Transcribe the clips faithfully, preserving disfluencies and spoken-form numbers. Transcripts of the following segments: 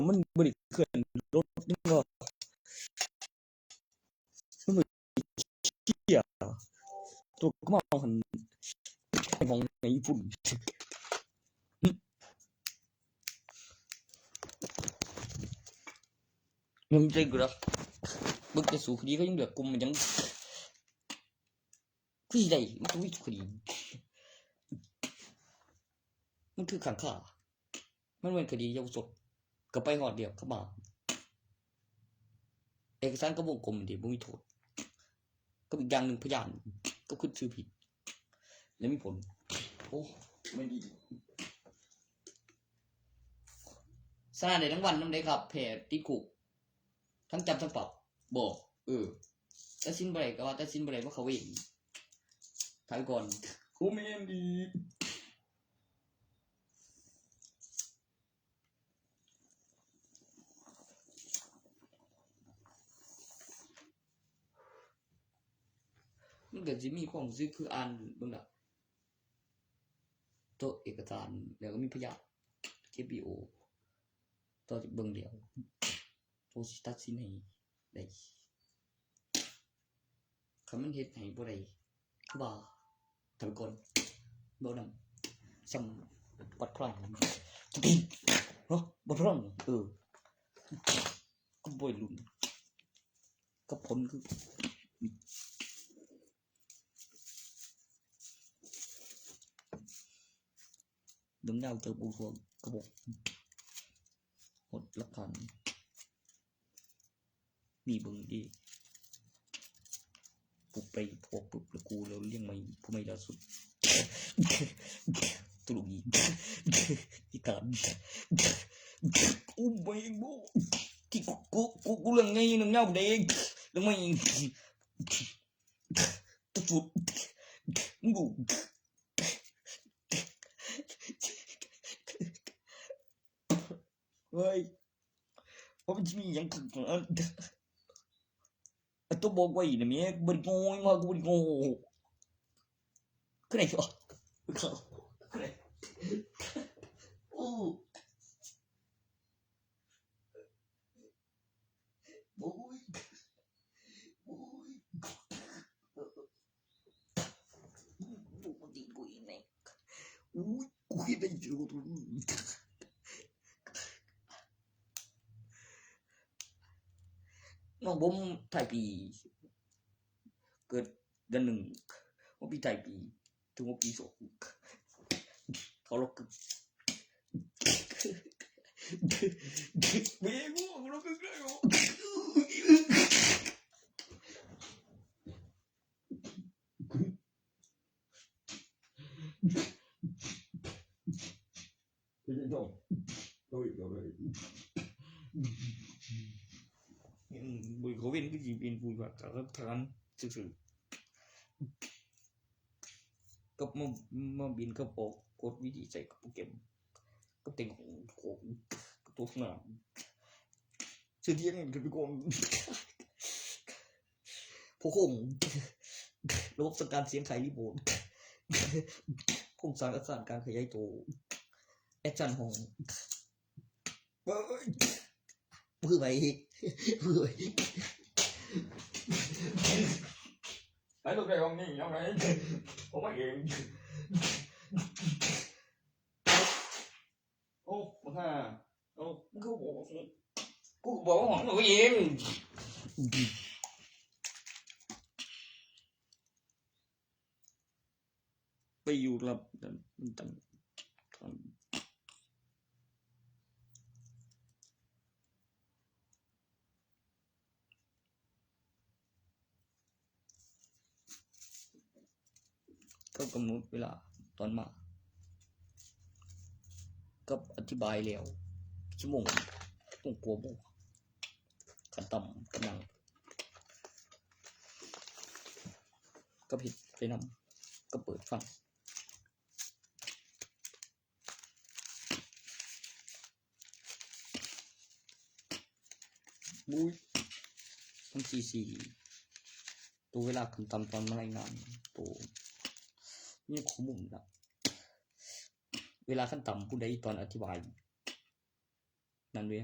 มันบ่ได้เคลื่อนรถ มันก็ มันบ่ได้เที่ยว ตัวก็มาหันของในญี่ปุ่น มึงใจกูละ มึงจะสู้คดีก็ยังเหลือกลุ่มมันยัง คือสิได้ มันคือวิธีคดี มันคือขังคา มันเป็นคดีเยาวชน ก็ไปฮอดเดียวเข้ามา เอกสารกับวงกลมนี่บ่มีโทษ กับอีกอย่างหนึ่งพยานก็คือชื่อผิด และมีผล โอ้ ไม่ดี ชนะได้ทั้งวันนำเด้ครับ แพ้ติดคุก ทั้งจำทั้งปรับ บ่ เออ ตัดสินบ่ได้ก็ว่าตัดสินบ่ได้ บ่เข้าเวร ถามก่อน กูแม่นดี มันก็สิมีความรู้สึกคืออ่านเบิ่งล่ะ โต๊ะเอกสาร แล้วก็มีพยาน เก็บวิดีโอ ต่อจากเบิ่งแล้ว โตสิตัดสินให้ได้ คันมันเฮ็ดให้บ่ได้ คือว่า ถอยก่อน เว้านำ ส่ำบัดพลัง เนาะ บัดพลัง เออ ก็บ่อยรุ่น กับผลคือ เบิ่งยาวเจอปูทวงกระบอก หดหลักฐาน มีเบิ่งดี ปุ๊บไปพวกปุ๊บแล้วกูแล้วเลี้ยงใหม่ผู้ใหม่ล่าสุด ตุลุกอีก อีกการ อุ้มไปบ่ ที่กู กู กู กูเรื่องไงเรื่องยาวเด็ก เรื่องไม่ ตุ๊บตุ๊บ มึงดู เฮ้ย ว่ามันจะมีอย่างขึ้นอัน อันตัวบอกไว้นะเมีย กูบ่ได้โง่มา กูบ่ได้โง่ คือไหนวะ คือไหน โอ้ โอ้ย โอ้ย โอ้ย กูตีกูอีกแน่ อุ้ย กูเห็นได้อยู่ น้องผมท้ายปี เกิดเดือนหนึ่ง ว่าปีท้ายปี ถึงว่าปีสอง เขาลบกึ่ง เบงว่าเขาลบกึ่งเลยเหรอ เป็นจังซั่น โอ้ย โอ้ย อืม บุญเขาเว้นก็สิเป็นผู้ว่าการรัฐบาลซื่อๆ กับมา มาบินกับออกกดวิธีใส่กับโปรแกรม กับเต็งของโขงกับตัวสนาม เสียเที่ยงกันไปก่อน พวกโขง ระบบสั่งการเสียงไขรีโมท โครงสร้างอักษรการขยายตัว แอคชั่นของ เฮ้ย มือไปอีก มือไปอีก ไปลูกไปห้องนี้ เอาไป ผมมาเอง โอ้ บักห่า โอ้ มึงคือบอก กูบอกว่าห้องมึงเอง ไปอยู่รับ มันตั้ง ก็กำหนดเวลาตอนมา กับอธิบายแล้ว ชั่วโมง ต้องกลัวบ่ ขั้นต่ำกำลัง ก็ผิดไปนำ ก็เปิดฟัง บุ้ย มันสี่สี่ ตัวเวลาขั้นต่ำตอนมารายงาน ตัว มีข้อมูลนะ เวลาขั้นต่ำผู้ใดตอนอธิบาย นั่นเว้ย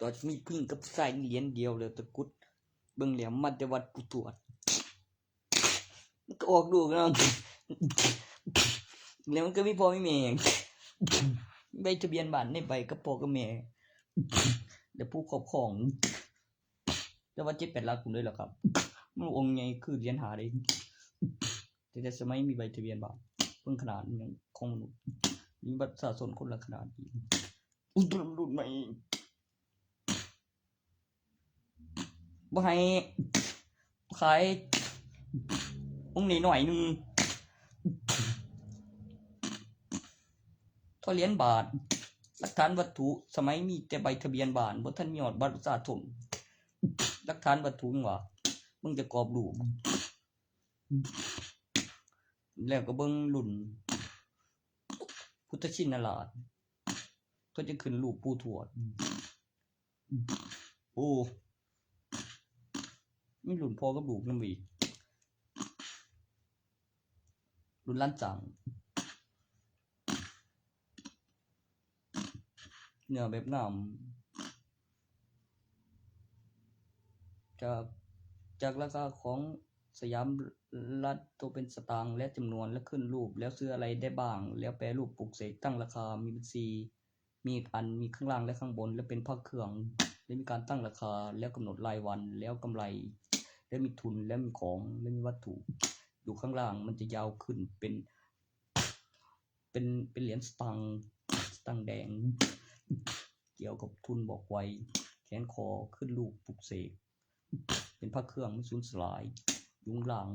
ตอนมีพึ่งกับไส้เหรียญเดียวเลยตะกรุด เบิ่งแล้วมาแต่วัดปู่ทวด มันก็ออกลูกแล้ว แล้วมันก็มีพ่อมีแม่ ใบทะเบียนบ้านในใบกับพ่อกับแม่ และผู้ครอบครอง แต่ว่าเจ็ดแปดหลักผมเลยล่ะครับ มันองค์ใหญ่คือเหรียญห้าเลย แต่แต่สมัยมีใบทะเบียนบ้าน เพิ่งขนาดยังของมนุษย์ มีบัตรประชาชนคนละขนาดอีก อุ้ย รุ่นใหม่ บ่ให้ขายองค์นี้หน่อยหนึ่ง ทอเหรียญบาท หลักฐานวัตถุ สมัยมีแต่ใบทะเบียนบ้าน บ่ทันมีฮอดบัตรประชาชน หลักฐานวัตถุยังว่า มึงจะกรอบรูป แล้วก็เบิ่งรุ่น พุทธชินราช เขาจะขึ้นรูปปู่ทวด โอ้ มีรุ่นพ่อกับลูกนำอีก รุ่นหลานสร้าง เนื้อแบบงาม จาก จากราคาของสยามรัฐตัวเป็นสตางค์และจำนวนและขึ้นรูป แล้วซื้ออะไรได้บ้าง แล้วแปรรูปปลุกเสกตั้งราคา มีบัญชี มีอัน มีข้างล่างและข้างบน และเป็นพระเครื่อง และมีการตั้งราคา แล้วกำหนดรายวัน แล้วกำไร และมีทุน และมีของ และมีวัตถุ อยู่ข้างล่างมันจะยาวขึ้นเป็น เป็น เป็นเหรียญสตางค์ สตางค์แดง เกี่ยวกับทุนบอกไว้ แขนคอขึ้นรูปปลุกเสก เป็นพระเครื่องไม่สูญสลาย อยู่ข้างล่าง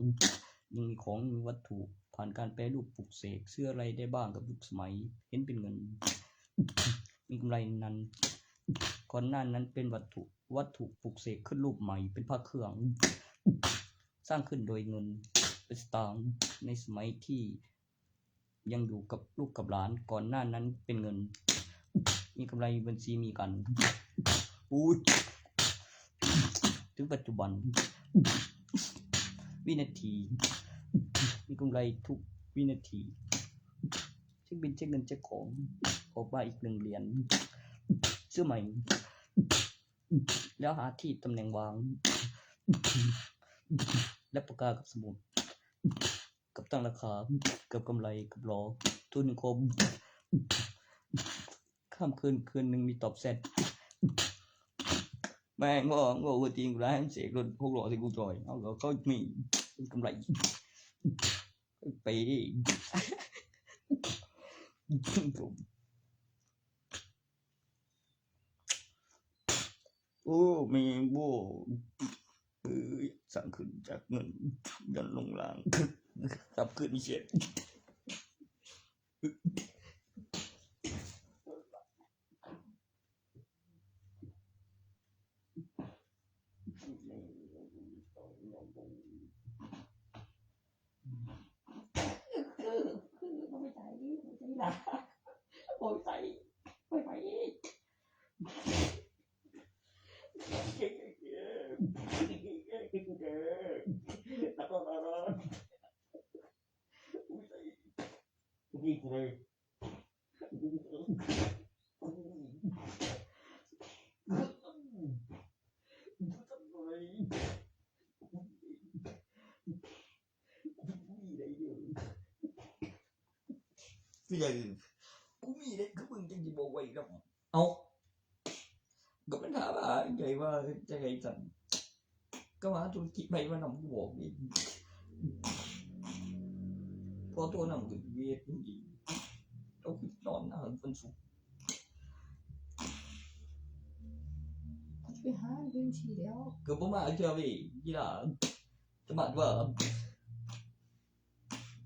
ยังมีของมีวัตถุ ผ่านการแปรรูปปลุกเสก ซื้ออะไรได้บ้างกับยุคสมัย เห็นเป็นเงิน มีกำไรนั้น ก่อนหน้านั้นเป็นวัตถุ วัตถุปลุกเสกขึ้นรูปใหม่ เป็นพระเครื่อง สร้างขึ้นโดยเงิน เป็นสตางค์ ในสมัยที่ยังอยู่กับลูกกับหลาน ก่อนหน้านั้นเป็นเงิน มีกำไรบัญชีมีกัน อู้ย ถึงปัจจุบัน วินาที มีกำไรทุกวินาที เช็คบิล เช็คเงิน เช็คของ ออกมาอีกหนึ่งเหรียญ ซื้อใหม่ แล้วหาที่ตำแหน่งวาง และปากกากับสมุด กับตั้งราคา กับกำไร กับรอ ทุนหนึ่งครบ ข้ามคืน คืนหนึ่งมีตอบแชท แม่งบอกว่าจริงกูได้เสกรถหกล้อที่กูจอย เอาแล้วเขามีกำไร ไปดิ โอ้ แม่งบ่ เอ้ย สั่งขึ้นจากเงิน ยันลงล่าง กลับขึ้นเสีย คือ คือ คือ บ่ใช่ บ่ใช่ล่ะ บ่ใช่ บ่ใช่ ตัดต่อ ตัดต่อ บ่ใช่ ยิงเลย กูอยาก กูมีได้ คือมึงจังสิบอกไว้นำ เอ้า ก็มันถามว่าจังได๋ว่าจังได๋ซั่น ก็ว่าธุรกิจไผมานำ กูบอกเด้ พอโทรนำก็สิเฮ็ดจังซี่ เอาไปนอนหาวันศุกร์ กูสิไปหาเฮ็ดจังซี่แหล้ว ก็บ่มาเทื่อเว้ย อีหล่า สมัครว่า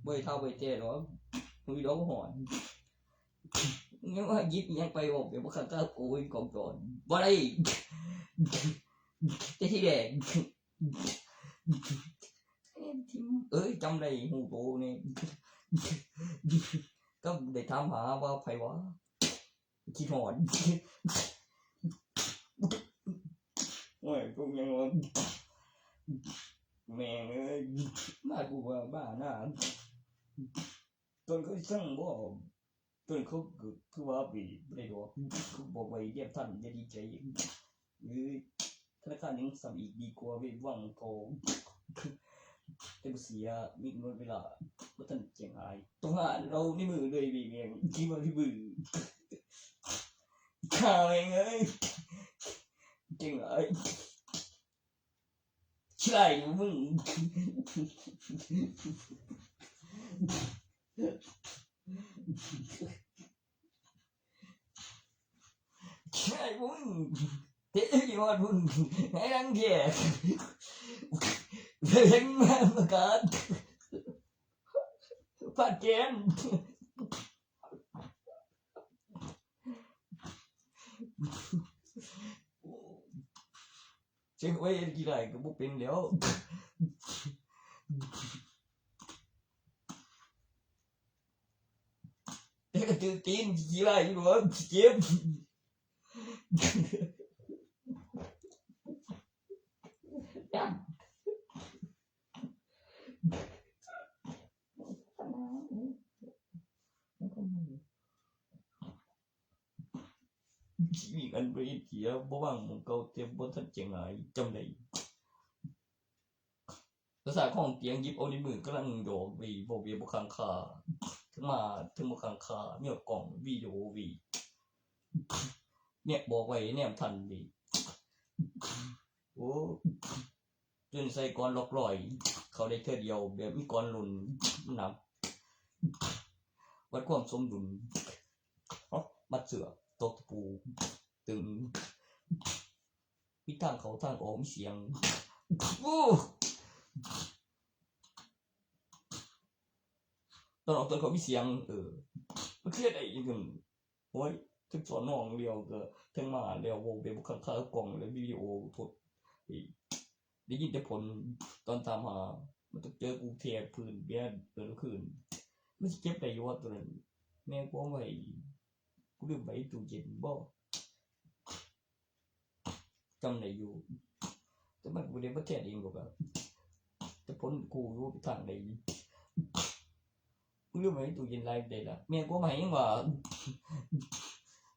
บ่ได้เฒ่าบ่ได้แก่ดอก มื้อดอกฮ้อน ยังว่าหยิบอิหยังไปบอกเดี๋ยวบ่คักก็โกยกองจอน บ่ได้ แต่ทีแรก เอ้ย จำได้ฮู้โตนี่ ก็ได้ถามหาว่าไผวะ คิดฮอด โอ้ย พวกยังว่า แม่งเอ้ย มากูว่าบ้านะ ต้นเขาสั่งบ่ ต้นเขาก็คือว่าไปบ่ได้ดอก เขาบอกไว้เรียกท่านอย่าดีใจ เอ้ย ธนาคารยังซ้ำอีกดีกว่าเว้ย หวังก็ แต่บ่เสีย มีกำหนดเวลา บ่ทันแจ้งหลาย ต้องหาเอาในมือเลยเว้ย แม่ง คิดว่าพี่บื้อ ฆ่าแม่งเอ้ย เก่งหลาย ใช่มึง ใช่มึง เฮ้ย ว่ามึง ให้รังแก เฮ้ย มาประกาศ ฟาดแกน เช็คไว้กี่ไรก็บ่เป็นแล้ว แต่ก็ถือตีนกี่ไรอยู่หรอ เจ็บ ชีวิตอันบ่เฮ็ดเสีย บ่วางหม่องเก่า แต่บ่ทันจะหงาย จำได้ ภาษาของเตียงหยิบเอาในมือกำลังดอกเว้ย บ่เวียบ่ค้างคา ถึงมาถึงบ่ค้างคา มีกล้องวิดีโอเว้ย เนี่ยบอกไว้แนมทันเว้ย โอ้ จนใส่ก่อนล็อกร้อย เข้าได้เทื่อเดียว แบบมีก่อนหล่นหนัก วัดความสมดุล เอ้า มัดเสื้อ ตอกตะปู ตึง มีทางเข้าทางออก มีเสียง โอ้ ตอนออกตอนเข้ามีเสียง เออ มันเครียดไอ้นี่กัน โอ้ย ถึงสอนน้องแล้วก็ถึงมาแล้ว เว้าแบบบ่ค้างคากล้อง แล้ววิดีโอโทษ เฮ้ย ได้ยินแต่ผลตอนถามหา มันต้องเจอกูแทกพื้นเบียร์เดินคืน มันสิเก็บได้อยู่วะตัวนั้น แม่งกูเอาไว้ กูลืมไว้ตู้เย็นบ่ จำได้อยู่ แต่มันกูได้บ่แทกเองดอกอะ แต่ผลกูอยู่ไปทางใด กูลืมไว้ตู้เย็นหลายได้ละ แม่กูมาให้ยังว่า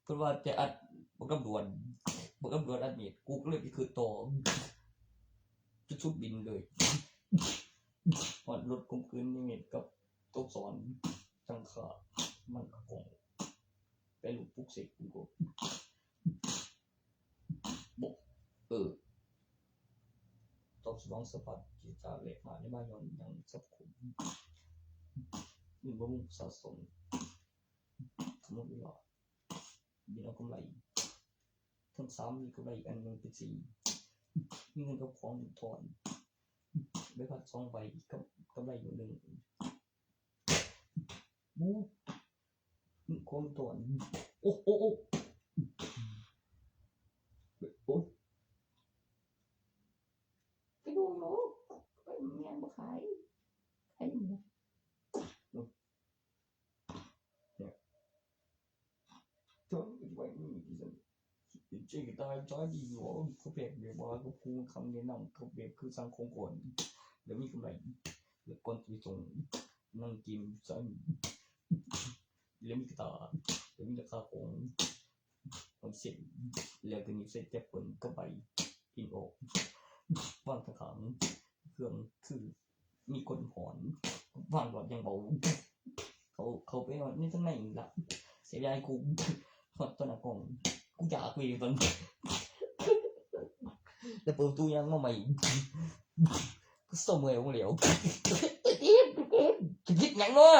เพิ่นว่าจะอัดบักลำดวน บักลำดวนอัดมีด กูก็เลยไปคืนต่อ จุดสุดบินเลย ฮอดรถกลมกลืนนิมิตกับตัวสอนจังขามันกะกงไปลูกปลุกเสกกูก็บอกเออตอบสนองสะพัดจิตตาเละมาได้มาย้อนยังสับขุมมันบ่มุงสะสมสมมติว่าบินเอากำไรทั้งสามมีกำไรอีกอันหนึ่งเป็นสี่มีเงินกับของถอนใบพัดสองใบกับกำไรอยู่หนึ่ง บู๊ของตัวนี้โอ้โอ้โอ้โอ้ไปดูเนาะไปเมียนบ่ขายขายหมูเนี่ยจนไปนี่ดิฉันเจ๊ก็ตายจ้อยดีอยู่เขาแบบแบบว่าก็พูดคำแนะนำเขาแบบคือสังคมก่อนแล้วมีกำไรแล้วก่อนจะไปส่งนั่งกินซ้ำ แล้วมีกระต่ายแล้วมีราคาของของเส้นแล้วก็มีเส้นแต่เปิ้นก็ใบกินออกวางข้างๆเครื่องคือมีคนหอนวางหลอดยังเบาเขาเขาไปนอนในข้างในนี่ละเสียดายกูหอดตอนหน้ากล้องกูอยากไปตอนแล้วเปิดประตูยังมาใหม่กูเศร้าเมื่อยหมดแล้วคิดหยังเนาะ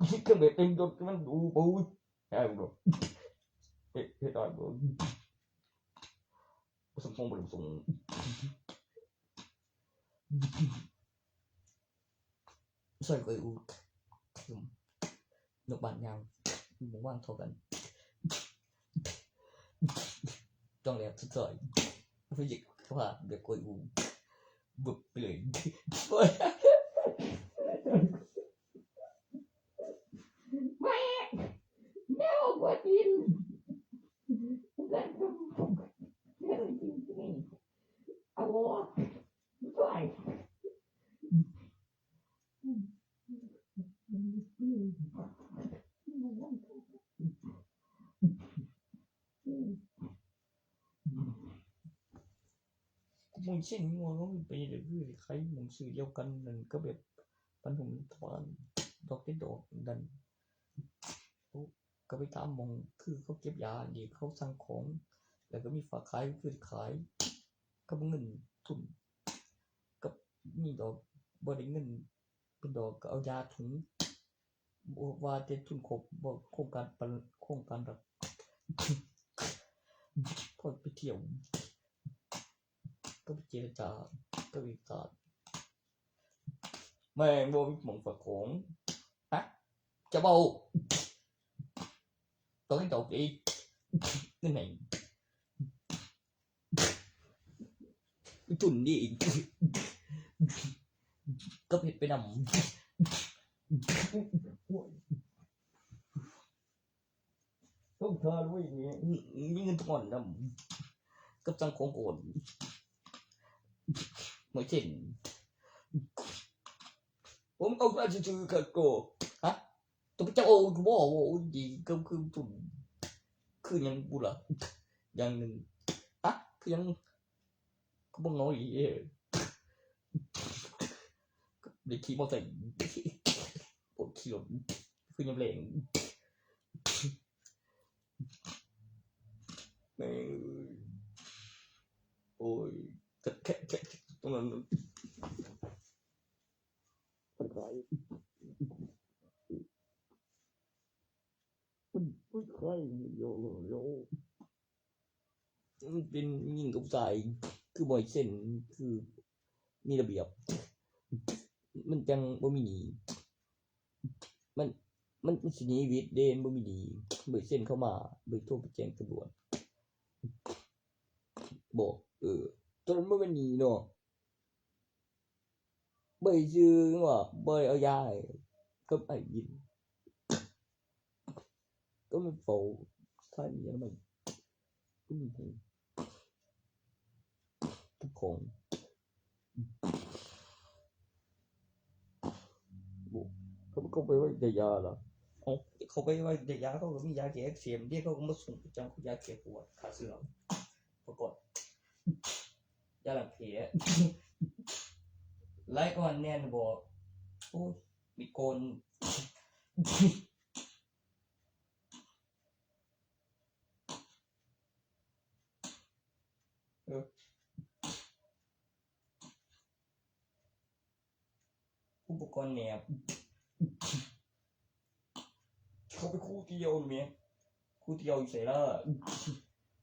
คิดเครื่องแบบเต็มยศมันดูปูใช่บ่เฮ้ยเฮ้ยตายบ่สมพงษ์บ่สมพงษ์ใส่ก็อูนกบานยาวมึงว่างเท่ากันต้องแล้วสุดซอยผู้หญิงเขาพาเด็กกวยอูบึบไปเลย แม่แมวบ่กินกันก็แมวกินไงเอาบ่ไปกูมองเช่นงัวเขาไปเลยคือใครมองซื้อเดียวกันนั่นก็แบบปันผมตะบานดอกได้ดอกนั่น ก็ไปถามหม่องคือเขาเก็บยานี่เขาสั่งของ แล้วก็มีฝากขายคือขายกับเงินทุนกับมีดอกบ่ได้เงินเป็นดอกก็เอายาถุงบ่ว่าแต่ทุนครบบ่โครงการปันโครงการดอกพอไปเที่ยวก็ไปเจรจาก็ไปตลาด แม่งบ่มีหม่องฝากของฮะจะเบาต้องให้ตอบอีกนี่ไงตุ่นนี่อีกก็เผ็ดไปนำต้องทาด้วยนี่มีเงินทอนนำกับสั่งของก่อนเมื่อเช่น ผมเอาไปซื้อๆครับก็ฮะตัวเจ้าโอ้ยบ่โอ้ยดีก็คือตุ่นคือหยังบุล่ะอย่างหนึ่งอะคือหยังก็บ่เงาอีเออได้ขี่มอเตอร์ไซค์ปวดขี่รถคือยังแรงแม่งโอ้ยแค่แค่แค่ตรงนั้น มันมันใครเดียวเดียวมันเป็นยิงกับชายคือบ่อยเส้นคือมีระเบียบ มันจังบ่มีหนีมันมันมันสิหนีวิทย์เด้บ่มีหนีบ่อยเส้นเข้ามาบ่อยโทรไปแจ้งตำรวจบอกเออตอนนั้นบ่แม่นหนีเนาะ เบยซื้อว่าเบยเอายาให้กับไอ้ยินก็มันเฝ้าท่านยังไม่ก็มีของทุกของบุเขาเขาไปไว้แต่ยาเหรอ เอาเขาไปไว้แต่ยาเขาก็มียาแก้อักเสบเดี๋ยวเขาก็มาส่งประจำเขายาแก้ปวดขาเสื่อมปรากฏ กำลังเพลีย ไล่ก่อนแน่นบอก โอ้ย มีโกน เออ อุปกรณ์แหนบ เขาไปคู่เดียวแหม คู่เดียวอยู่ไสล่ะ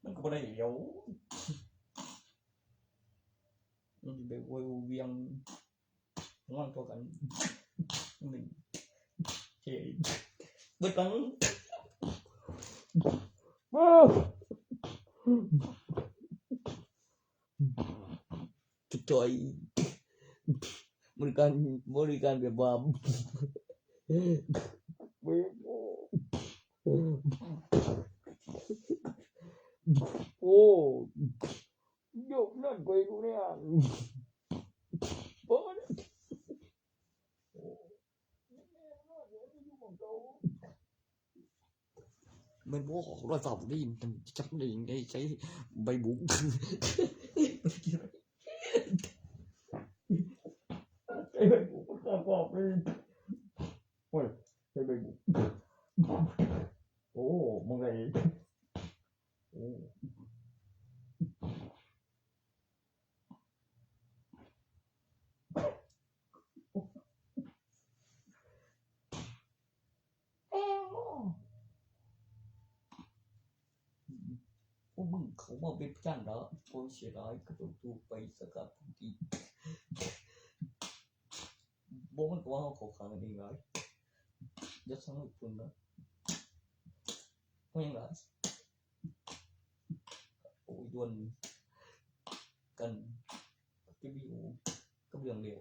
มันก็บ่ได้เดียว มันสิไปโวยเวียง ง่อนตัวกัน มันเจ๋ง เบิดกัน จุดจ่อย บริการ บริการแบบว่า โอ้ โยกนั่นไปกูเนี่ย โอ้ แม่นบ่ ร้อยสามได้ยินจับได้ยินได้ใช้ใบบุก ใช้ใบบุกประกอบเลย โอ้ย ใช้ใบบุก โอ้ มึงไง โอ้ พวกมึงเขามาเป็นพยานแล้ว พวกเสียดายก็ต้องถูกไปสักกับผู้ที่ บ่มันก็ว่าเขาเข้าข้างกันเองหลาย อย่าสั่งให้เพิ่นนะ เพราะหยังล่ะ โอ้ย ด่วนกัน กับวิดีโอ กับเรื่องเร็ว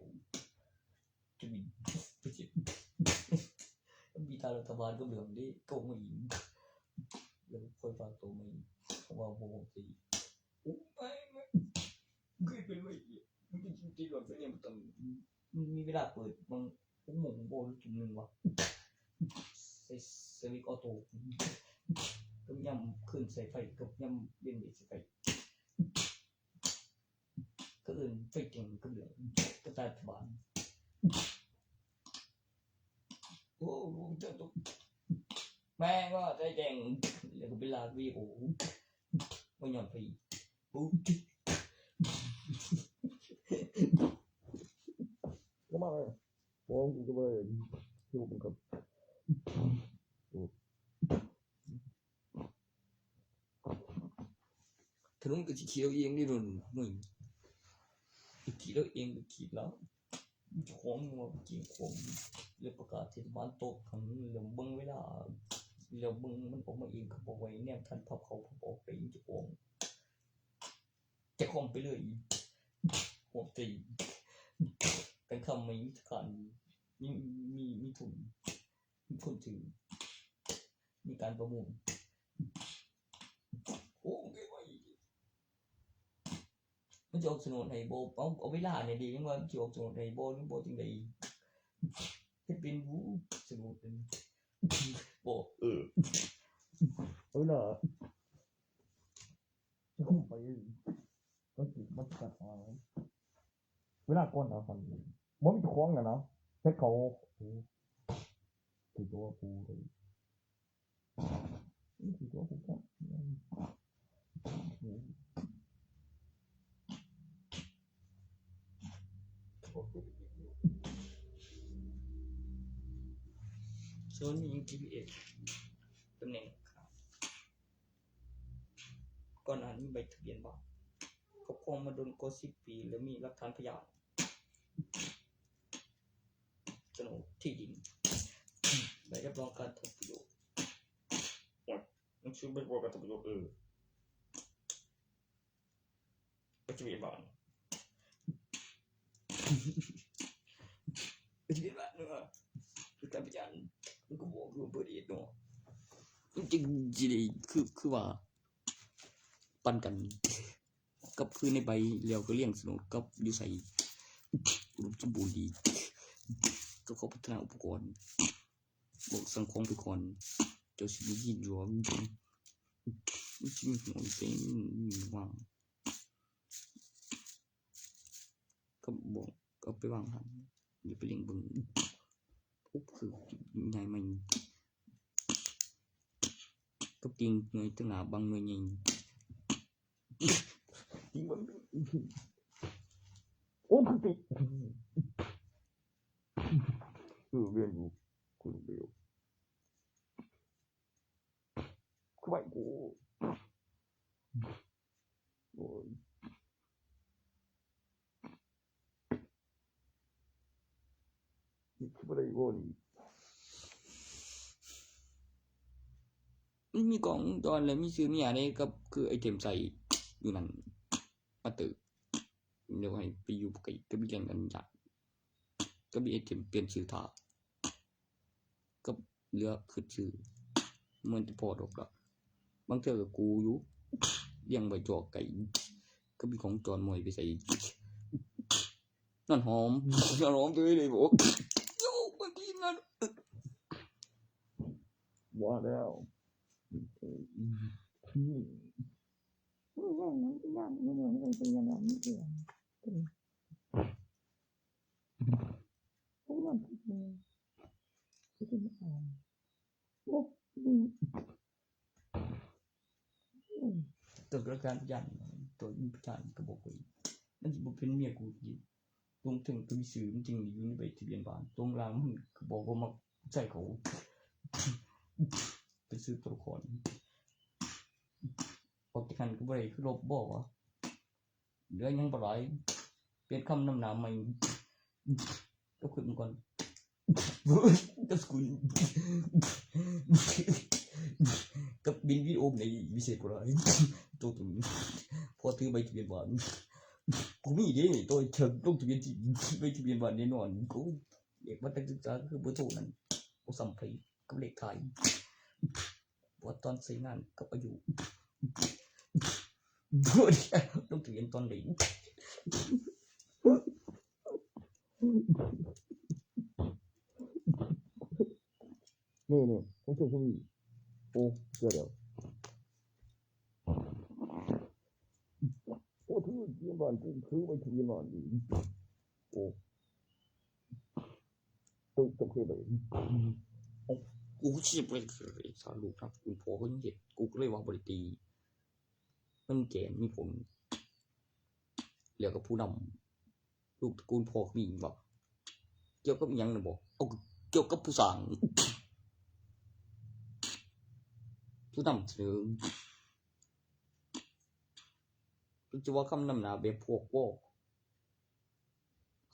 จะมี ไปสิ มีทางรัฐบาลกับเรื่องนี้โกงมาอีก แล้วค่อยฝากตัวมาอีก เพราะว่าบ่โอเค โอ้ย ไม่ ไม่ มึงเคยเป็นไว้อีก มึงเป็นจริงๆหรอ เป็นยังไงมันต้อง มึงมีเวลาเปิด มึง หกโมง บ่หรือทุ่มหนึ่งวะ ใส่สวิตช์ออโต้ กับยามคืนใส่ไฟ กับยามเย็นใส่ไฟ ก็เอิ้นไฟแจ้งกับเรื่อง กับรัฐบาล โอ้ ลูกเจ้าตก แม่งก็ใจแจ้ง แล้วก็ไปลากวิดีโอ บ่ย้อนไผ ปุ๊บ ก็มาเลย บอกกูก็บ่ได้ อยู่มันก็ ถนนก็สิเขียวเองนี่โดนหน่อย ขีดเอาเองก็ขีดแล้ว เจ้าของว่าเก่งของ แล้วประกาศเทศบาลตกขัง แล้วเบิ่งเวลา แล้วเบิ่งมันออกมาเองก็บ่ไหว แนมทันพับเข้าพับออกไปเองเจ้าของ เจ้าของไปเลย หัวตี เป็นคำมีทหาร มี มี มีทุน มีคนถือ มีการประมูล โอ้ ไม่ไหว มันจะออกโฉนดให้บ่ เอา เอาเวลาเนี่ยดี ยังว่ามันจะออกโฉนดให้บ่ หรือบ่จังใด เฮ็ดเป็นบู โฉนดเป็น บ่ เออ เอาเวลา ไป ก็สิมาจัดเอา เวลาก่อนเอาหั่น บ่มีเจ้าของแล้วเนาะ เฮ็ดเขา โอ้ ถือว่ากูเลย ถือว่ากูครับ โซนนี้ จีพีเอส ตำแหน่งครับ ก่อนหน้านี้ใบทะเบียนบ้าน ครอบครองมาโดนกว่าสิบปี และมีหลักฐานพยาน โฉนดที่ดิน ใบรับรองการทำประโยชน์ หนังสือใบรับรองการทำประโยชน์ เออ ใบทะเบียนบ้าน ใบทะเบียนบ้านเนาะ ใบทะเบียนบ้าน มันก็บอกอยู่เปิดเองเนาะ มันจึงสิได้คือ คือว่า ปันกัน กับคือในใบ แล้วก็เรียงโฉนดกับอยู่ไส อุดมสมบูรณ์ดี ก็ขอพัฒนาอุปกรณ์ บอกสั่งของไปก่อน เจ้าสิได้ยินอยู่ว่ามันจะมีหัวเส้นว่าง ก็บอกก็ไปวางหันอย่าไปเล่งเบิ่งอุ๊บคือใหญ่ใหม่กับกิ่งหน่วยตึงหนาบางหน่วยใหญ่ โอ้คือติดเออเวียนอยู่คุณเบลคือไหวกูโอ้ยนี่คืออะไรวะนี่ มันมีกล้องวงจรเลยมีซื้อมีอะไรก็คือไอเทมใส่อยู่นั่นมาเติมเดี๋ยวให้ไปอยู่กับกับเรียนกันยากก็มีไอเทมเปลี่ยนชื่อท่าก็เหลือคือชื่อมันจะพอดอกละบางเทื่อกับกูอยู่เลี้ยงใบจอกไก่ก็มีของจรมวยไปใส่นั่นหอมนั่นหอมตัวนี้เลยบอกโยกไปกินนั่น ว่าแล้ว ไม่ใช่น้ำที่ย่างไม่ใช่ไม่ใช่เป็นยังไงไม่เกี่ยวเป็นพวกนั้นเป็นเป็นอ่อนโอ้ ตัวประกันยันตัวประกันก็บอกว่ามันสิบ่เป็นเมียกูอีกตรงถึงตัวซื้อมันจริงอยู่ในใบทะเบียนบ้านตรงล่างมันก็บอกว่ามาใส่เขาเป็นซื้อตัวละครออกจากกันก็บ่ได้คือลบบอกว่าเหลือยังบ่หลายเปลี่ยนคำนำหน้าใหม่ก็คือมันก่อน ก็สกุลกับบินวิโอมในวิเศษกว่าตัวตุนพอถือใบทะเบียนบ้านกูมีเด้ตัวเชิงลงทะเบียนที่ใบทะเบียนบ้านแน่นอนกูเอกวัตศึกษาคือเบอร์โทรนั้นกูสัมผัสกับเลขท้ายว่าตอนใช้งานกับอายุบ่ได้ลงทะเบียนตอนไหน นี่นี่ผมถูกผมโอ้เดี๋ยวเดี๋ยวโอ้ถือเยี่ยมบ้านกูถือไปถือเยี่ยมบ้านดีโอ้ตึกตึกเลย กูสิไปสอนลูกนะคุณพ่อเขาเห็นกูก็เลยว่าบริตีมันแก่มีผลแล้วกับผู้นำลูกตระกูลพ่อมีบอกเกี่ยวกับหยังนะบอกเอาเกี่ยวกับผู้สร้างผู้นำเสนอจะว่าคำนำหน้าแบบพวกบอก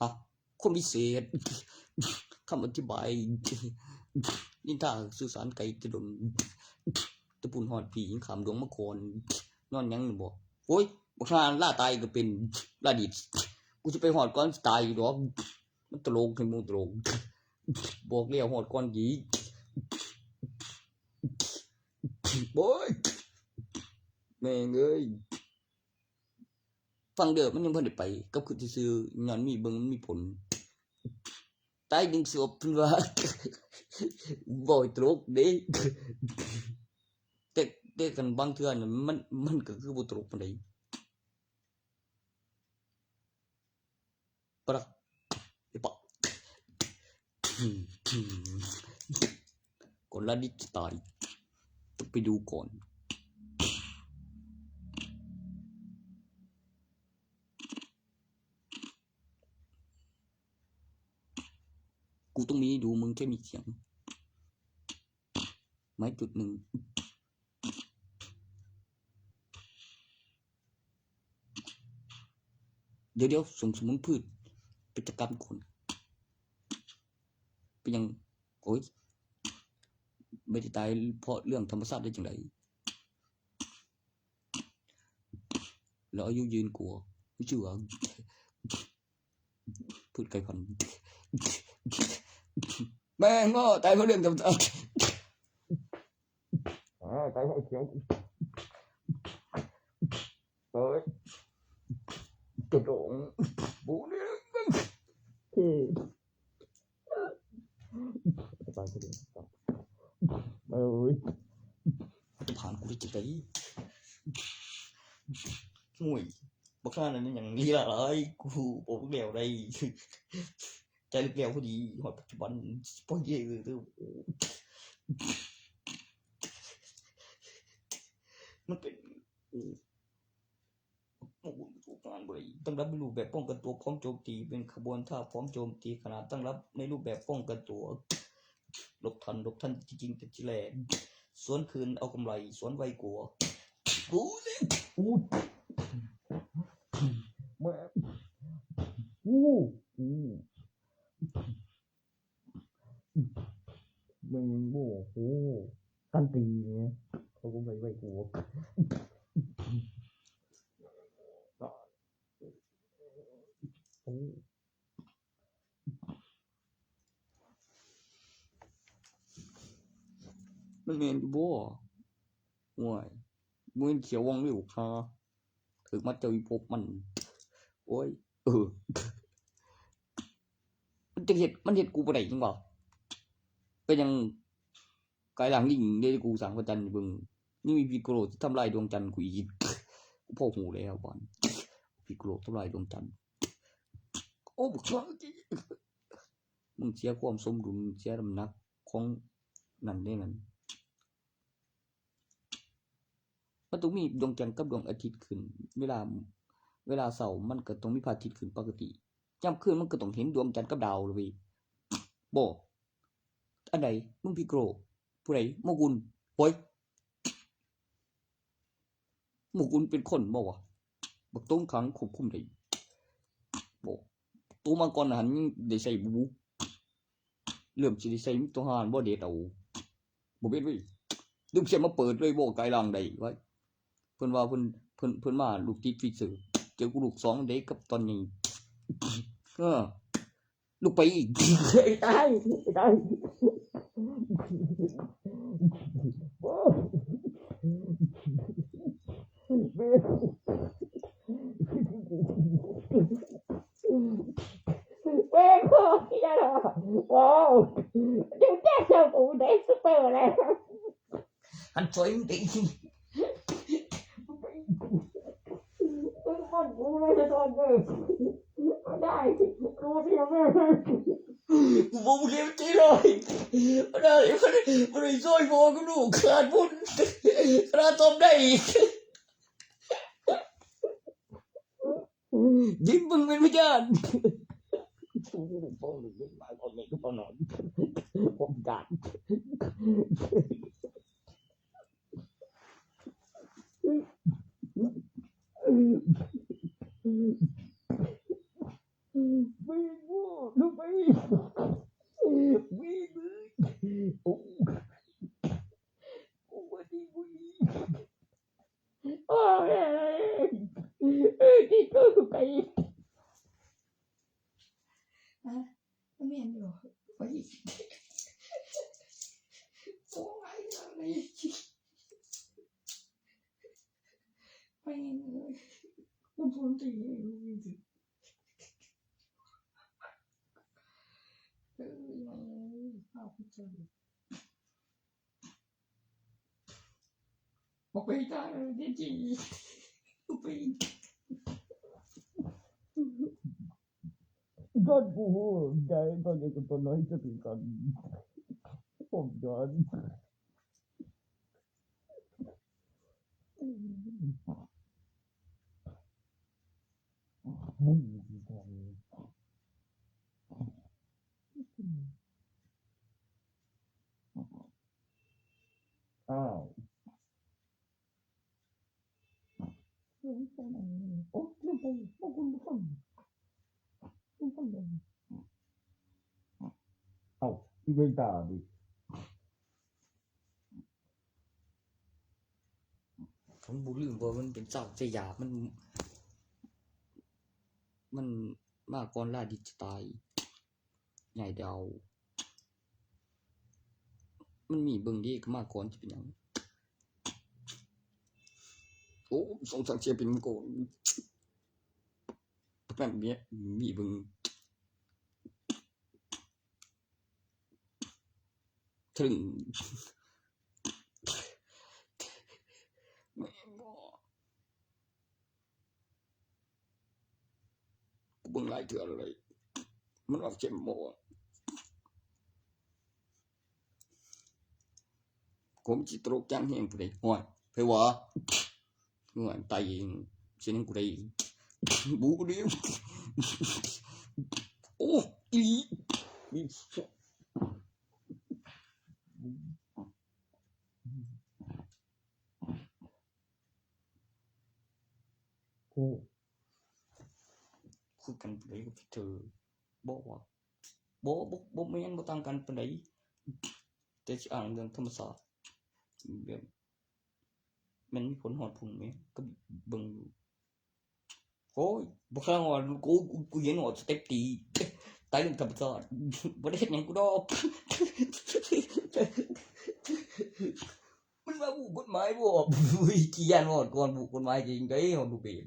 ฮะคนพิเศษคำอธิบายนินทาสื่อสารไกลจะดนตะปูนหอดผีขามดวงมะคอนนอนยังบ่โอ้ยบักฮาล่าตายก็เป็นล่าดิดกูจะไปหอดก่อนตายอยู่ดอกมันตลกให้มึงตลกบอกแล้วหอดก่อนดีโอ้ยแม่งเอ้ย ฟังเด้อมันยังบ่ได้ไปกับคือซื่อๆย้อนมีเบิ่งมันมีผลตายดึงสวบเพิ่นว่าบ่ตลกเด้แต่แต่กันบางเทื่อน่ะมันมันก็คือบ่ตลกปานใดปะละไอ้ปะคนละนิดจะตายไปดูก่อน กูต้องมีดูมึงแค่มีเสียงไม้จุดหนึ่งเดี๋ยวเดี๋ยวสงสมุนพืชไปจัดการคนเป็นยังโอ้ยไม่ได้ตายเพราะเรื่องธรรมชาติได้จังไดแล้วอายุยืนกว่าไม่เชื่อ พืชไกรพันธุ์แม่งก็ตายเพราะเรื่องกับ อ่าตายเพราะเขียวเอ้ยกระโดงบูนี่คือตายเพราะเรื่องเอ้ย จะผ่านกูได้จังไดห่วยบั ข้านั้นมันยังลีลาหลาย กูบอกแล้วได้ ใจลึกแล้วพอดี ฮอดปัจจุบัน สิปล่อยเยอะเลย โอ้ มันเป็น โอ้ โอ้ ตั้งรับในรูปแบบป้องกันตัวพร้อมโจมตี เป็นขบวนท่าพร้อมโจมตี ขนาดตั้งรับในรูปแบบป้องกันตัว หลบทัน หลบทันจริงๆ แต่ทีแรก สวนคืนเอากำไร สวนไวกว่า โอ้ย โอ้ย แม่ โอ้ โอ้ แม่ง โอ้โห กันตีเนี่ย เขาก็ไม่ไหวกู โอ้ มันแม่นอยู่บ่ โอ้ย มันเขียววังอยู่ค่ะ ถือมาเจออีพบมัน โอ้ย เออ มันจะเฮ็ด มันเฮ็ดกูบ่ได้จริงบ่ เป็นหยังกายร่างลิงได้กูสร้างพระจันทร์ให้เบิ่ง นี่มีพิกโกโลที่ทำลายดวงจันทร์กูอีก กูพอหูแล้วบอล พิกโกโลทำลายดวงจันทร์ โอ้ บัก มึงเสียความสมดุล เสียน้ำหนักของนั่นได้นั่น มันต้องมีดวงจันทร์กับดวงอาทิตย์ขึ้น เวลา เวลาเช้ามันก็ต้องมีพระอาทิตย์ขึ้นปกติ ยามคืนมันก็ต้องเห็นดวงจันทร์กับดาวเลยเว้ย บ่ อันใด มึงพิกโกโล ผู้ใด โมกุล โอ้ย โมกุลเป็นคนบ่วะ บักตงขังควบคุมได้บ่ โตมาก่อนหันยังได้ใส่บู เริ่มสิได้ใส่มีตัวหานบ่เด็ดเอา บ่เป็นเว้ย ดึงเสียมาเปิดเลยบ่กายร่างได้ไว้ เพิ่นว่าเพิ่น เพิ่น เพิ่นมาลูกติดฟีเจอร์ เจอกูลูกสองเด้กับตอนนี้ เออ ลูกไปอีก ได้ ได้ เว้ย พวกเหี้ยน่ะ ว้าว เดี๋ยวแกจะกูได้ซุปเปอร์แล้ว หันสวยมึงดิ มึงคนกูเลยตอนเดิม ได้ กูเสียแม่ กูบอกมึงเลี้ยงจีเลย ได้ มันได้ซอยพอกูลูกขาดบุญ ขนาดตอบได้อีก ยิ้มมึงเป็นพยาน กูเป็นพ่อหรือเป็นหมาคนนี้ก็พอนอน ผมกัด วิ่งลูกไป วิ่งเลย โอ้ กูว่าดีกูอีก โอ้ย เอ้ย ที่กูไป ฮะ แม่นอยู่ ไปอีก โอ้ย อะไร แม่งเอ้ย กูทนตีให้ลูกจริงๆ เอ้ย แม่งเอ้ย ภาพที่เจอ บอกไปได้เลย จริงๆ กูไป ตอนกูได้ตอนนี้ก็ตอนน้อยจะเป็นกัน ผมย้อน อ้าว โอ้ ลืมไป โอ้ คุณผู้ชม คุณผู้ชม เอ้า อีเวนต์ตาดิ ผมบ่ลืมว่ามันเป็นเจ้าใจหยาบ มัน มันมาก่อนลาดิจิตาย ใหญ่เดา มันมีเบิ่งดีก็มาก่อนจะเป็นหยัง โอ้ สงสารเสียเป็นก่อน แป๊บเนี้ยมีเบิ่ง ถึง แม่นบ่ คืออะไร มันออกเจ็บหมอ ผมจิตรกจังแห่งผู้ใด ห้อย ไผวะ ห้อย ตายเอง เสียงผู้ใด บูเดียว โอ้ อีหลี โอ้ คือกันปานใดกับเธอ บ่ว่า บ่ บ่ บ่แม่น บ่ต่างกันปานใด แต่สิอ้างเรื่องธรรมศาสตร์ แบบ มันมีผลฮอดพุ่นแหม ก็เบิ่งอยู่ โอ้ย บ่เคยฮอด กู กู กูเห็นฮอดสเต็ปตี ตายเรื่องธรรมศาสตร์ บ่ได้เฮ็ดหยังกูดอก มันว่าผูกกฎหมายบ่ อุ้ย ขี้ย้านฮอดก่อนผูกกฎหมายจริงเด้ ฮอดลูกเบส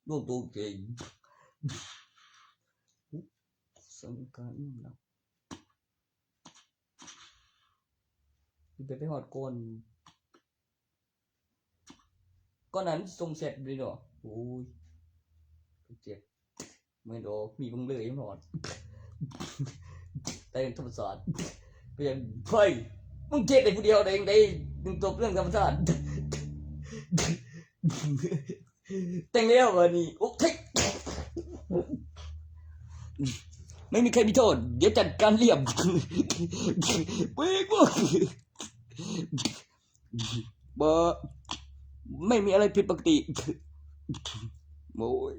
ดวงตกเก่ง สำคัญนะ สิไป ไปฮอดก่อน ก่อนนั้นส่งแชทเลยเนาะ โอ้ย เจ็บ ไม่ดอก มีบังเลยฮอด แต่งธรรมศาสตร์ ไปยัง เฮ้ย มึงเจ็บได้ผู้เดียวได้ยังไง มึงตบเรื่องธรรมศาสตร์ แต่งแล้ววันนี้ โอเค ไม่มีใครมีโทษ เดี๋ยวจัดการเรียบ เว้ย บ่ ไม่มีอะไรผิดปกติ โอ้ย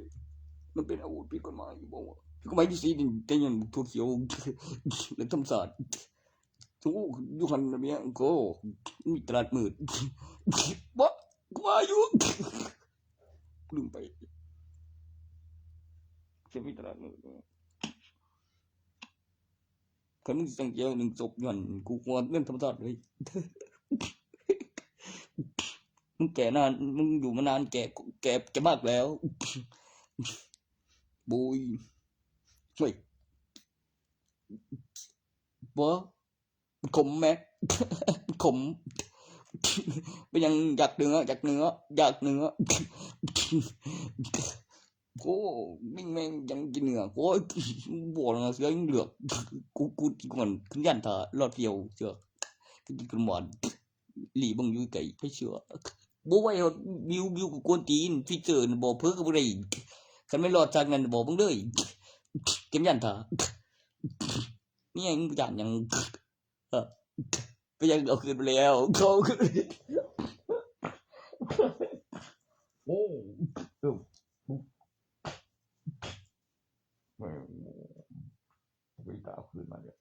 มันเป็นอาวุธผิดกฎหมาย บอกว่าผิดกฎหมายอยู่สิ แต่ยังทั่วเขียว และธรรมศาสตร์ โอ้ อยู่หันระเบียงก็มีตลาดมืด บ่ กูว่าอยู่ ลืมไป จะมีตลาดมืด คันมึงสิจังเจียวหนึ่งศพย้อนกูกลัวเรื่องธรรมศาสตร์เลย มึงแก่นาน มึงอยู่มานาน แก่ แก่ แก่มากแล้ว บุย เฮ้ย บ่ ขมไหม ขม เป็นหยัง อยากเนื้อ อยากเนื้อ อยากเนื้อ โอ้ มิ่งแม่งยังกินเนื้อ โอ้ย บ่นะ เสือยังเหลือก กู กูกินก่อน ขึ้นย่านถ่ารอดเดียว เสือ กูกินก่อน หลีบังอยู่ไกล ไปเชื่อ บ่ไหวฮอด บิว บิวกูกวนตีน ฟีเจอร์น่ะบอกเพิ่นก็บ่ได้ คันไม่รอดจากนั้นบอกมึงเลย เตรียมย่านถ่า มีหยังย่านหยัง เออ ไปยังเอาคืนไปแล้ว เขาเอาคืน โอ้ เออ แม่ง ไปตามคืนมาเนี่ย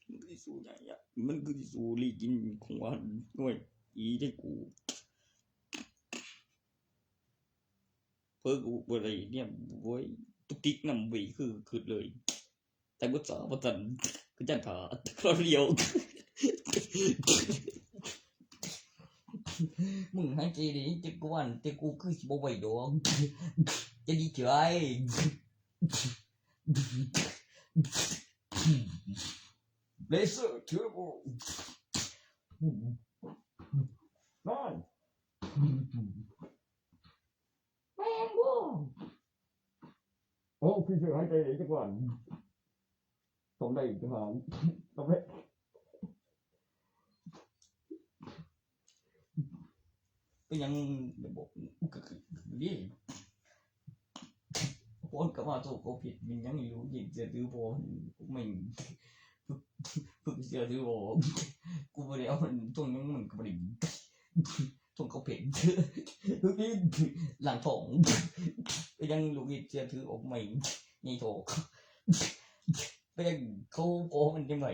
มันคือสิสู้หยังอะ มันคือสิสู้ลีกินของหวานหน่วย อีได้กู เพิ่นกูบ่ได้เนี่ย โว้ย ตุกติกนำเว้ย คือ คือเลย แต่กูสาวบ่ทัน กูจันทา คราวเดียว มึงหายใจดี แต่กูว่า แต่กูคือสิบ่ไหวดอก จะดีเฉย Laser Turbo นอน แม่งบ่ โอ้ คือเสียงหายใจจังหวะ ต้องได้จังหวะ ต้องได้ เป็นหยัง เดี๋ยวบอก นี่ คนก็มาโทษเขาผิด มันยังอยู่ ยิงเสียถือพอ ไม่ ฝึกเสียถือพอ กูบ่ได้เอามัน ช่วงนั้นมันก็บ่ได้ ช่วงเขาเผ็ด หลังท้อง ก็ยังลูกอิดเสียถือออกใหม่ นี่โถ ก็ยังเขาพอมันยังไง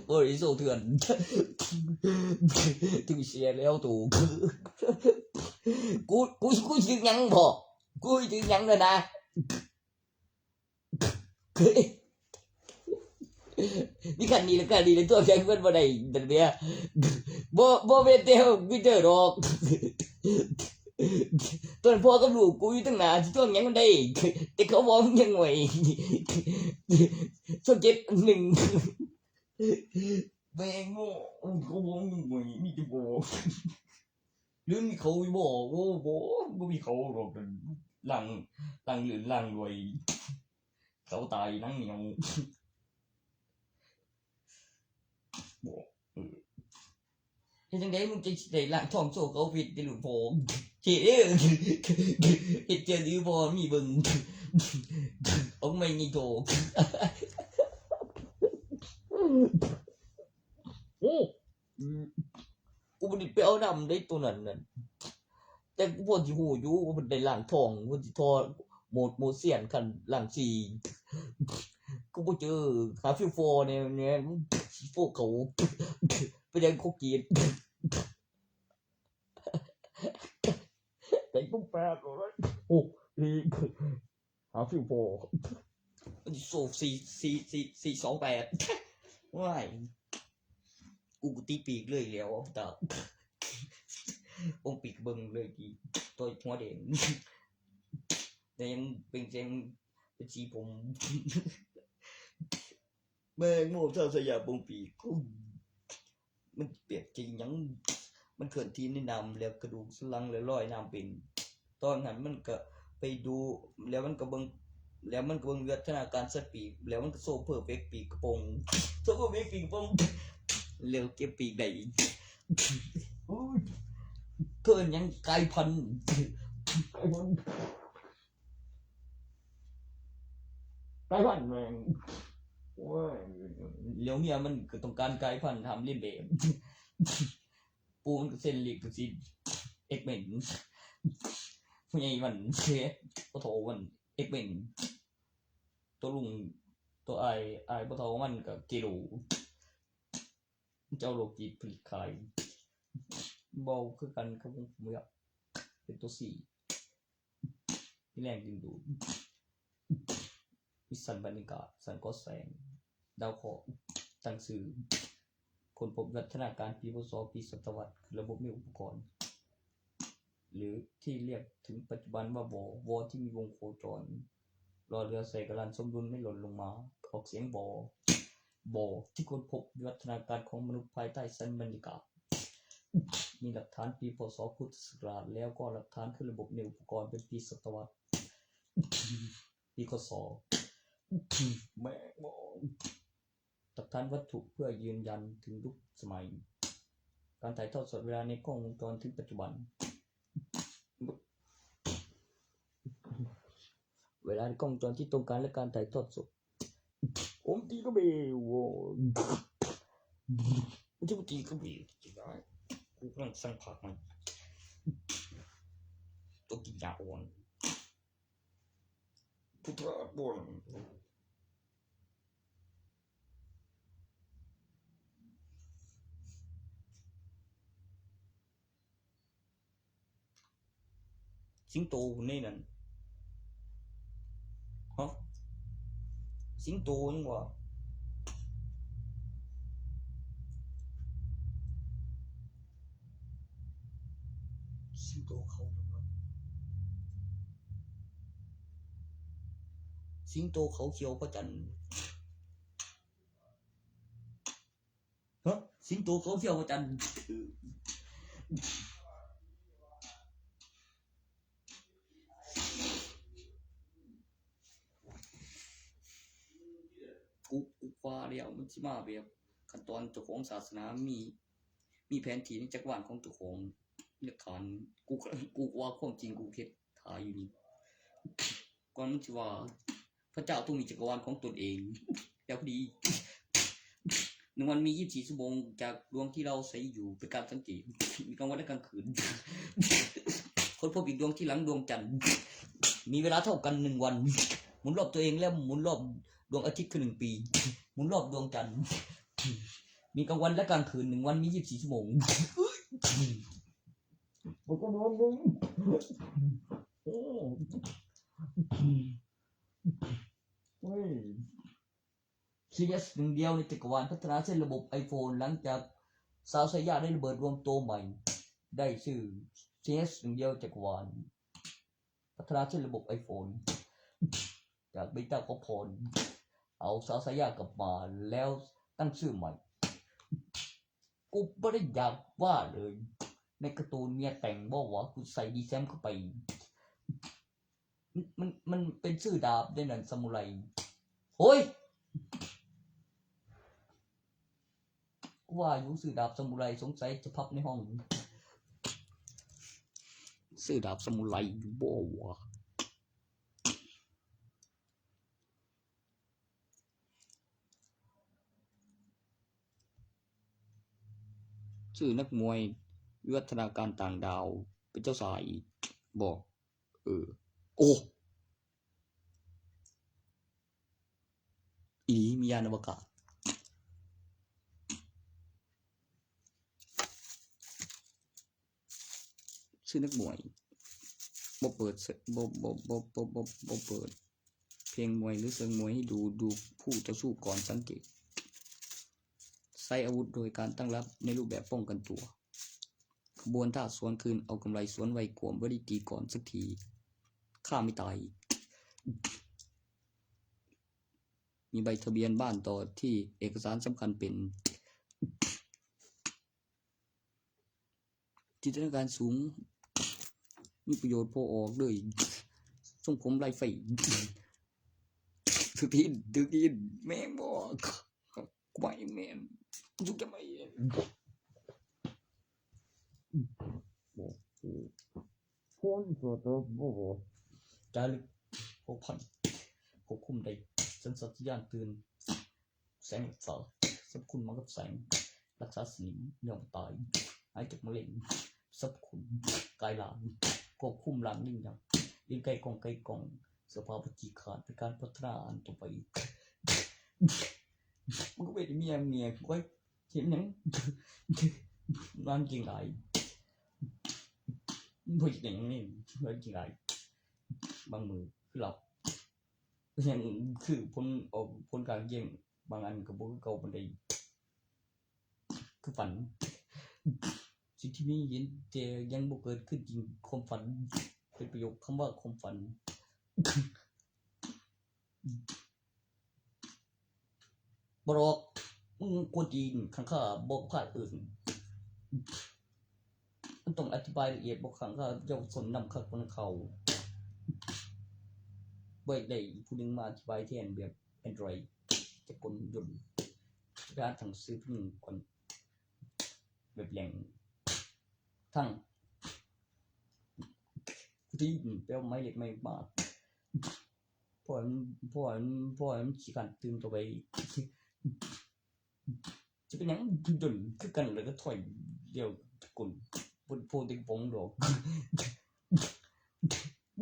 โอ้ย โซ่เถื่อน ถึงเสียแล้วตู กู กู กูถึงหยังพอ กูถึงหยังเลยนะ เฮ้ย มีคันนี้แล้ว คันนี้แล้ว ตัวแข่งเพื่อนบ่ได้ เดี๋ยวเนี้ย บ่บ่แม่นแต่คอมพิวเตอร์ดอก ตอนพ่อกับลูกกูอยู่ตั้งนานสิทวงหยังมันได้ แต่เขาบอกมึงยังไง ช่องเจ็ดหนึ่ง แม่งโง่ เขาบอกมึงยังไง มีแต่บอก หรือมีเขาอยู่บ่ โอ้บ่ บ่มีเขาดอก หลัง หลังหรือหลังรวย เขาตายนั่งเหนียว บ่ เออ เฮ็ดจั่งใดมึงจะได้ล้างท้องโชว์เขาผิดได้หรือบ่ เจ้เด้อ เฮ็ดเจ้าหรือบ่ มีเบิ่ง เอาไม่มีโต โอ้ อืม กูบ่ได้ไปเอาน้ำได้ตัวนั้นนั่น แต่กูพอสิฮู้อยู่ว่ามันได้ล้างท้อง มันสิทอโหมด โหมดเซียนขั้นล้างสี่ กูบ่เจอ หาฟิวฟอร์เนี่ย เนี่ย พวกเขา ไปยังเขากรีด แต่กูแปลกเลย โอ้ อี หาฟิวฟอร์ มันสิโซสี่ สี่ สี่ สี่ สอง แปด ว้าย กูก็ตีปีกเลยแล้ว แต่ องปีกเบิ่งเลยกี่ ตัวหัวแดง แต่ยังเป็น ยังเป็นสีผม แม่งโม่ท่าสยามปงปีก มันเปรียบจริงหยัง มันเคลื่อนที่ในน้ำ แล้วกระดูกสันหลังแล้วลอยน้ำเป็น ตอนนั้นมันก็ไปดู แล้วมันก็เบิ่ง แล้วมันก็เบิ่งวิวัฒนาการสัตว์ปีก แล้วมันก็โซ่เพอร์เฟกต์ปีกกระโปรง โซ่เพอร์เฟกต์ปีกกระโปรง แล้วเก็บปีกได้อีก โอ้ย เพิ่นยังกลายพันธุ์ กลายพันธุ์ กลายพันธุ์แม่ง โอ้ย แล้วเมียมันก็ต้องการกลายพันธุ์ทำเลียนแบบ ปู่มันก็เซ็นลิขสิทธิ์ เอ็กเมน ผู้ใหญ่มันเสีย พ่อโถมัน เอ็กเมน ตัวลุง ตัวอ้าย อ้ายพ่อโถมันก็กิโล เจ้าโลกิตผลิตขาย เบาคือกันครับผม ผมอยากเป็นตัวสี่ มีแรงดึงดูด มีสันบรรยากาศ สันก็แสง ดาวเคราะห์ ตั้งชื่อ ค้นพบวิวัฒนาการ ปี พ.ศ. ปีศตวรรษ คือระบบในอุปกรณ์ หรือที่เรียกถึงปัจจุบันว่า ว. ว. ที่มีวงโคจร รอเรือใส่กาลันสมดุลไม่หล่นลงมา ออกเสียง บ. บ. ที่ค้นพบวิวัฒนาการของมนุษย์ภายใต้สันบรรยากาศ มีหลักฐานปี พ.ศ. พุทธศักราช แล้วก็หลักฐานคือระบบในอุปกรณ์เป็นปีศตวรรษ ปี ค.ศ. แม่ง หลักฐานวัตถุเพื่อยืนยันถึงยุคสมัย การถ่ายทอดสดเวลาในกล้องวงจรถึงปัจจุบัน เวลาในกล้องวงจรที่ตรงกันและการถ่ายทอดสด ผมตีก็เบลโว้ย มันจะมาตีก็เบลจะได้ กูกำลังสั่งผักมัน ตัวกินยาอ่อน พุทธะอ่อน สิงโตอยู่ในนั้น ฮะ สิงโตยังวะ สิงโตเขายังวะ สิงโตเขาเขียวพระจันทร์ ฮะ สิงโตเขาเขียวพระจันทร์ กู กูว่าแล้วมันสิมาแบบ ขั้นตอนเจ้าของศาสนามี มีแผนที่ในจักรวาลของเจ้าของ หลักฐาน กู กูว่าความจริงกูเฮ็ดถ่ายอยู่นี่ ก่อนมันสิว่า พระเจ้าต้องมีจักรวาลของตนเอง แล้วพอดี หนึ่งวันมียี่สิบสี่ชั่วโมง จากดวงที่เราใช้อยู่เป็นการสังเกต มีกลางวันและกลางคืน ค้นพบอีกดวงที่หลังดวงจันทร์ มีเวลาเท่ากันหนึ่งวัน หมุนรอบตัวเองและหมุนรอบดวงอาทิตย์คือหนึ่งปี หมุนรอบดวงจันทร์ มีกลางวันและกลางคืน หนึ่งวันมียี่สิบสี่ชั่วโมง มันก็นอนมึง โอ้ เฮ้ย ซีรีส์หนึ่งเดียวในจักรวาลพัฒนาเส้นระบบ iPhone หลังจาก สาวสายาได้ระเบิดรวมตัวใหม่ ได้ชื่อ เอส หนึ่งเดียวจักรวาล พัฒนาเช่นระบบ iPhone จากเบต้าก็พอน เอาสาวสายากลับมาแล้วตั้งชื่อใหม่ กูไม่ได้อยากว่าเลย ในการ์ตูนเมียแต่งบอกว่ากูใส่ดีแซมเข้าไป มันมันเป็นชื่อดาบได้นั่นซามูไร โอ้ย ว่าอยู่ชื่อดาบซามูไร สงสัยจะพับในห้อง ชื่อดาบซามูไรอยู่บ่วะ ชื่อนักมวยวิวัฒนาการต่างดาว เป็นเจ้าชายบอก เออ โอ้ อีหลีมียานอวกาศ ชื่อนักมวยบ่เปิดเสบ่บ่บ่บ่บ่บ่เปิด เพลงมวยหรือเสียงมวยให้ดู ดูผู้ต่อสู้ก่อนสังเกต ใช้อาวุธโดยการตั้งรับในรูปแบบป้องกันตัว ขบวนท่าสวนคืน เอากำไลสวนไว้ กวมบ่ได้ตีก่อนสักที ฆ่าไม่ตาย มีใบทะเบียนบ้านต่อที่เอกสารสำคัญเป็น จินตนาการสูง มีประโยชน์พอออกเลย ทรงผมลายไฟ ถือตีน ถือตีน แม่งบอก กูไม่แม่น กูจะไม่ คนส่วนตัวบ่ จารึก หกพัน ควบคุมได้ สัญชาตญาณตื่น แสงรักษา สรรพคุณมากับแสง รักษาสนิม ย่อมตาย หายจากมะเร็ง สรรพคุณ กายล้าง ควบคุมล้างเลียง เลียงไก่กอง ไก่กอง สภาพจิตขาด เป็นการพัฒนาอันต่อไป มึงก็เป็นเมียเมียกูไว้ เห็นหยัง นอนกินหลาย บ่เห็นหยังนี่ นอนกินหลาย บางมื้อคือหลับ ยังคือผลออกผลข้างเคียง บางอันก็บ่คือเก่าปานใด คือฝัน สิ่งที่มีเห็นแต่ยังบ่เกิดขึ้นจริง ความฝัน เป็นประโยคคำว่าความฝัน บ่หรอก มึงกวนตีน ข้างข้าบอกพลาดอื่น มันต้องอธิบายละเอียด บอกข้างข้าเยาวชนนำคักกว่าเขา บ่ได้ผู้หนึ่งมาอธิบายแทนแบบ Android จะกลยนต์ ร้านทางซื้อเพิ่งก่อน แบบแหล่ง ทั้ง ที่แปลว่าไม้เล็กไม้มาก เพราะมัน เพราะมัน เพราะมันขี้ขันตื่นตัวไป จะเป็นหยังดนคือกันแล้วก็ถอยเดียวกลนบนโพธิ์ปองดอก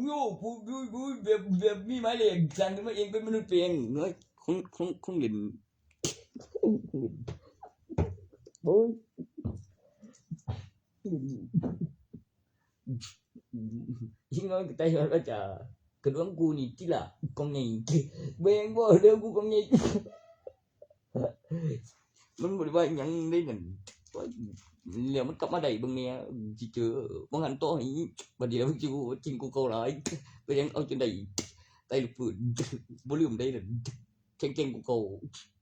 โย่ผู้ผู้ผู้แบบแบบมีไม้เล็กสั่งขึ้นมาเองเป็นมนุษย์เปลี่ยนเนาะ คงคงคงเล่น โอ้ย ยิ่งน้อยก็ใจร้อนว่าจะกระดวงกูนี่ที่ละกองใหญ่เบ่งบ่เรื่องกูกองใหญ่ มันบ่ได้ว่าหยังได้นั่น แล้วมันกลับมาได้เบิ่งเนี่ย สิเจอบ่หันต่อให้บัดนี้แล้วมันสิว่าจริงกูเก่าหลาย ก็ยังเอาจนได้ ไต่ลูกปืน บ่ลืมได้นั่น แข็งแกร่งกว่าเก่า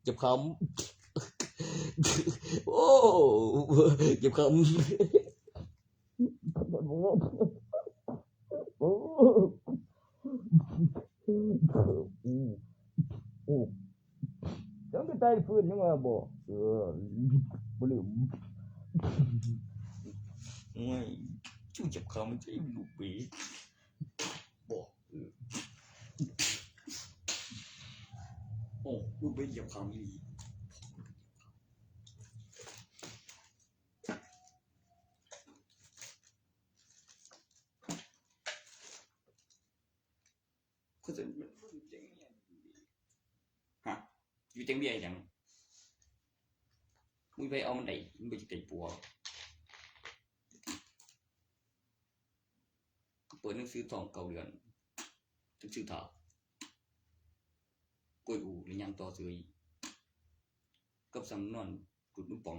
จับคำ โอ้ จับคำ โอ้ โอ้ ยังไปไต่ลูกปืนยังว่าบ่ เออ บ่ลืม โอ้ย จู้จับคำมันจะลูกเบส บอก เออ โอ้ ลูกเบสเหยียบคำอีหลี คือจะมันเจ๋งเนี่ย ฮะ อยู่เจ๋งเบียร์หยัง มึงไปเอามันได้ มึงไปจะไก่ปัว เปิดหนังสือท่องเก้าเดือน หนังสือถาม กล้วยอู่ และยังต่อเสืออีก กับสั่งนอน กุดลูกป๋อง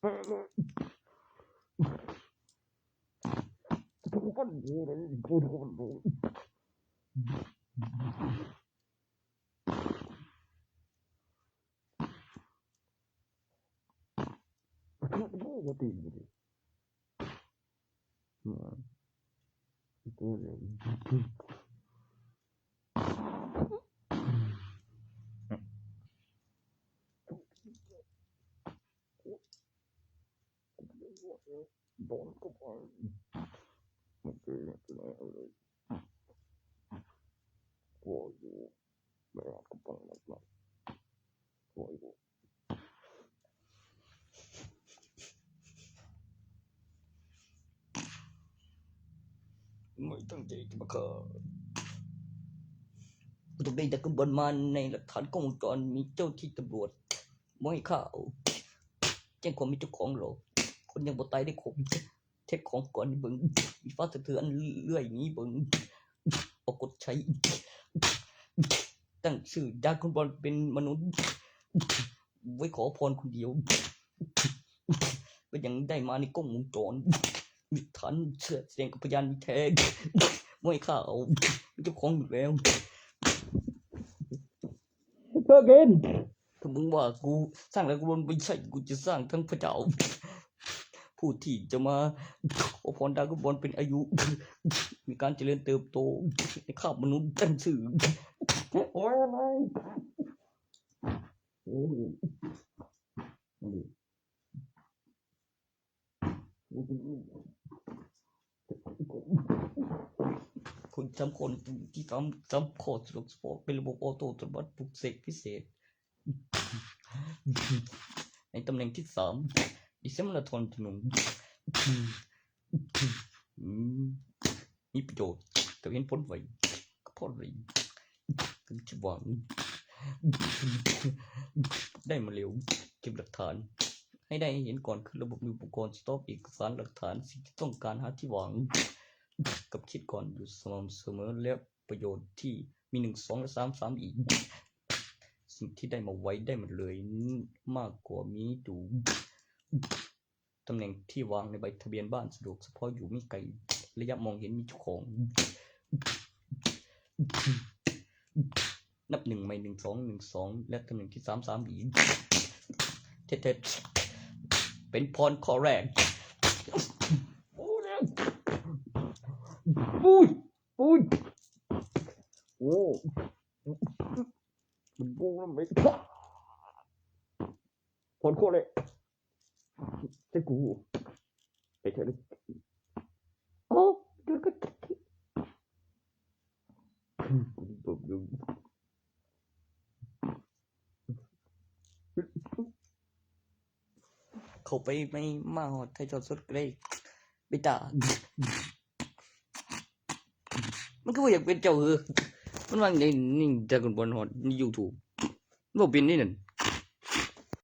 โดนเข้าไป มันคืออะไร กลัวอยู่ ไม่อาจกำลังหนักหนัก กลัวอยู่ ไม่ตั้งใจจะมาฆ่า กูต้องได้ดักบอลมาในหลักฐานกล้องวงจร มีเจ้าที่ตำรวจไม่ให้ข้าเอา แจ้งความมีเจ้าของหรอก คนยังบ่ตายได้ครบ เช็คของก่อนเบิ่ง มีฟ้าสะเทือนเรื่อยนี้เบิ่ง ปรากฏใช้ ตั้งชื่อดราก้อนบอลเป็นมนุษย์ ไว้ขอพรคนเดียว ก็ยังได้มาในกล้องวงจร มีฐานเชื่อแสดงกับพยานมีแท้ ไม่ให้ข้าเอา เจ้าของอยู่แล้ว เธอเกน ถ้ามึงว่ากูสร้างแล้วกูไม่ใช่ กูจะสร้างทั้งพระเจ้า ผู้ที่จะมาขอพรดราก้อนบอลเป็นอายุ มีการเจริญเติบโต ในคาบมนุษย์ตั้งชื่อ โอ้ยอะไร โอ้ย คุณจำคนที่ทำจำข้อสะดวกเฉพาะเป็นระบบออโต้อัตโนมัติปลุกเสกพิเศษ ในตำแหน่งที่สาม ดิเซมมาราธอนถนน อืม มีประโยชน์แต่เห็นผลไวก็พอเลยถึงที่หวัง ได้มาเร็ว เก็บหลักฐาน ให้ได้ให้เห็นก่อนคือระบบมีอุปกรณ์ สต็อก เอกสารหลักฐาน สิ่งที่ต้องการหาที่วาง กับคิดก่อนอยู่สม่ำเสมอ และประโยชน์ที่มีหนึ่งสองและสามสามอีก สิ่งที่ได้มาไวได้หมดเลย มากกว่ามีดู ตำแหน่งที่วางในใบทะเบียนบ้านสะดวกเฉพาะอยู่ไม่ไกล ระยะมองเห็นมีเจ้าของ นับหนึ่งใหม่หนึ่งสองหนึ่งสองและตำแหน่งที่สามสามอีกเท็ดเท็ดเป็นพรข้อแรก โอ้ยโอ้ยโอ้ยโอ้มันโบ้แล้วไหมพรข้อแรกจะกูไปเถอะโอ้เดี๋ยวก็ เข้าไปไม่มาฮอดไทยทอดสดก็ได้ไปตามันก็บ่อยากเป็นเจ้าเออมันว่าในนี่ดราก้อนบอลฮอดในยูทูบบ่เป็นนี่นั่น